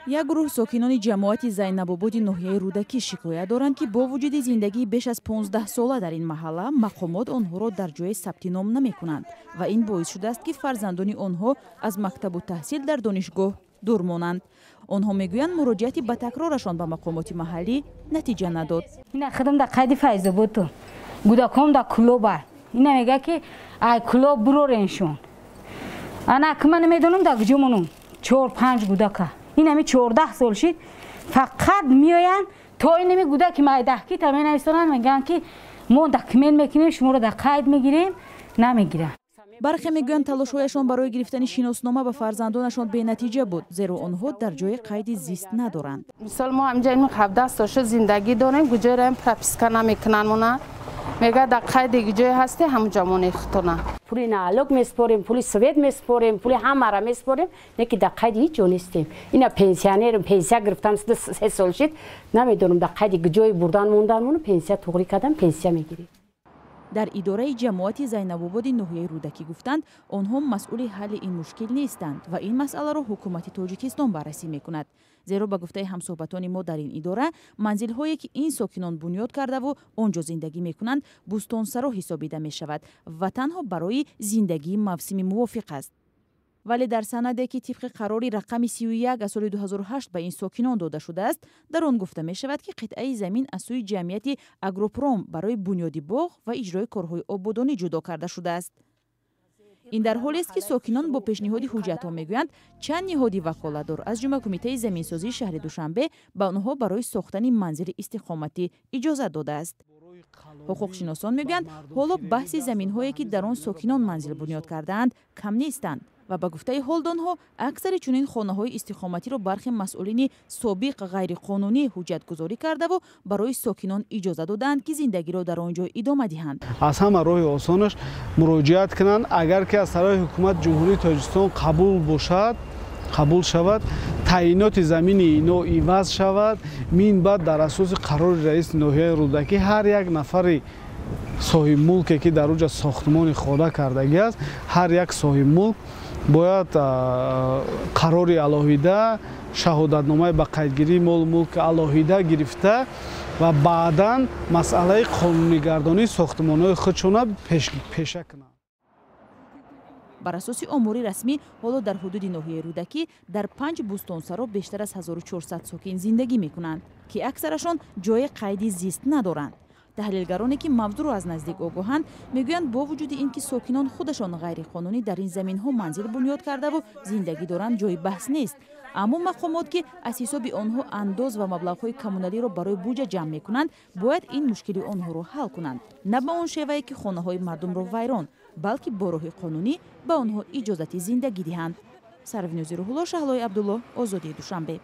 Як гурӯҳ сокинони ҷамоати Зайнабободи ноҳияи Рӯдакӣ шикоят доранд, ки бо вуҷуди зиндагии беш аз 15сола дар ин маҳалла, мақомот онҳоро дар ҷое сабти ном намекунанд ва ин боис шудааст, ки фарзандони онҳо аз мактабу таҳсил дар донишгоҳ дур монанд. Онҳо мегӯянд, муроҷиати ба такрорашон ба мақомоти маҳаллӣ натиҷа надод. Ина худам да қайди Файзободту, гудаком да Кулоба. Ина мега, ки ай Кулоб бурореншон. Ана ки ман намедонам, да куҷо монум. Чор панҷ гудака. Инами 14 сол шид, фақат меоянд, то инами гудаки майдаҳки та менависонанд, мегӯянд, ки мо документ мекунем, шуморо дар қайд мегирем, намегиранд. Бархе мегӯянд, талошҳояшон барои гирифтани шиноснома ба фарзандонашон бенатиҷа буд, зеро онҳо дар ҷои қайди зист надоранд. Мисол, мо ҳамҷа ин 17 сол шуд зиндагӣ дорем, куҷоераем прописка намекунанд мона. Мега, дар қайди ҷое ҳасте, ҳамуҷа монехтона. Пули налог меспорем, пули свет меспорем, пули ҳамара меспорем, не ки дар қайди ҳеҷ ҷо нестем. Ина пенсионерам, пенсия гирифтам, 3 сол шид, намедонам, дар қайди ҷои бурдан мондан. Пенсия туғрӣ кардам, пенсия мегирем. Дар идораи ҷамоати Зайнабободи ноҳияи Рӯдакӣ гуфтанд, онҳо масъули ҳалли ин мушкил нестанд ва ин масъаларо ҳукумати Тоҷикистон баррасӣ мекунад, зеро ба гуфтаи ҳамсӯҳбатони мо дар ин идора, манзилҳое ки ин сокинон бунёд кардаву он ҷо зиндагӣ мекунанд, бӯстонсаро ҳисобида мешавад ва танҳо барои зиндагии мавсимӣ мувофиқ аст. Вале дар санаде, ки тибқи қарори рақами 31 аз соли 2008 ба ин сокинон дода шудааст, дар он гуфта мешавад, ки қитъаи замин аз сӯи ҷамъияти Агропром барои бунёди боғ ва иҷрои корҳои ободонӣ ҷудо карда шудааст. Ин дар ҳолест, ки сокинон бо пешниҳоди ҳуҷҷатҳо мегӯянд, чанд ниҳоди ваколатдор, аз ҷумла Кумитаи заминсозии шаҳри Душанбе, ба онҳо барои сохтани манзили истиқоматӣ иҷозат додааст. Ҳуқуқшиносон мегӯянд, ҳоло баҳси заминҳое, ки дар он сокинон манзил бунёд кардаанд, кам нестанд ва ба гуфтаи ҳолдонҳо, аксари чунин хонаҳои истиқоматиро бархе масъулини собиқ ғайриқонунӣ ҳуҷҷатгузорӣ кардаву барои сокинон иҷоза додаанд, ки зиндагиро дар он ҷой идома диҳанд. Аз ҳама роҳи осонаш муроҷиат кунанд. Агар ки аз тарафи ҳукумати Ҷумҳурии Тоҷикистон қабул бошад, қабул шавад, таъиноти замини ино иваз шавад. Мин баъд дар асоси қарори раиси ноҳияи Рӯдакӣ ҳар як нафари соҳибмулке, ки дар уҷа сохтмони хона кардагӣ аст, ҳар як соҳибмулк бояд қарори алоҳида, шаҳодатномаи ба қайдгирии молу мулки алоҳида гирифта ва баъдан масъалаи қонунигардонии сохтмонҳои худшона пеша кунанд. Бар асоси омори расмӣ, ҳоло дар ҳудуди ноҳияи Рӯдакӣ дар панҷ бӯстонсаро бештар аз 1400 сокин зиндагӣ мекунанд, ки аксарашон ҷои қайди зист надоранд. Таҳлилгароне, ки мавзӯъро аз наздик огоҳанд, мегӯянд, бо вуҷуди ин ки сокинон худашон ғайриқонунӣ дар ин заминҳо манзил бунёд кардаву зиндагӣ доранд, ҷои баҳс нест, аммо мақомот, ки аз ҳисоби онҳо андоз ва маблағҳои коммуналиро барои буҷа ҷамъ мекунанд, бояд ин мушкили онҳоро ҳал кунанд, на ба он шевае, ки хонаҳои мардумро вайрон, балки бо роҳи қонунӣ ба онҳо иҷозати зиндагӣ диҳанд. Сарвинози Рӯҳулло, Шаҳлои Абдулло, Озодии, Душанбе.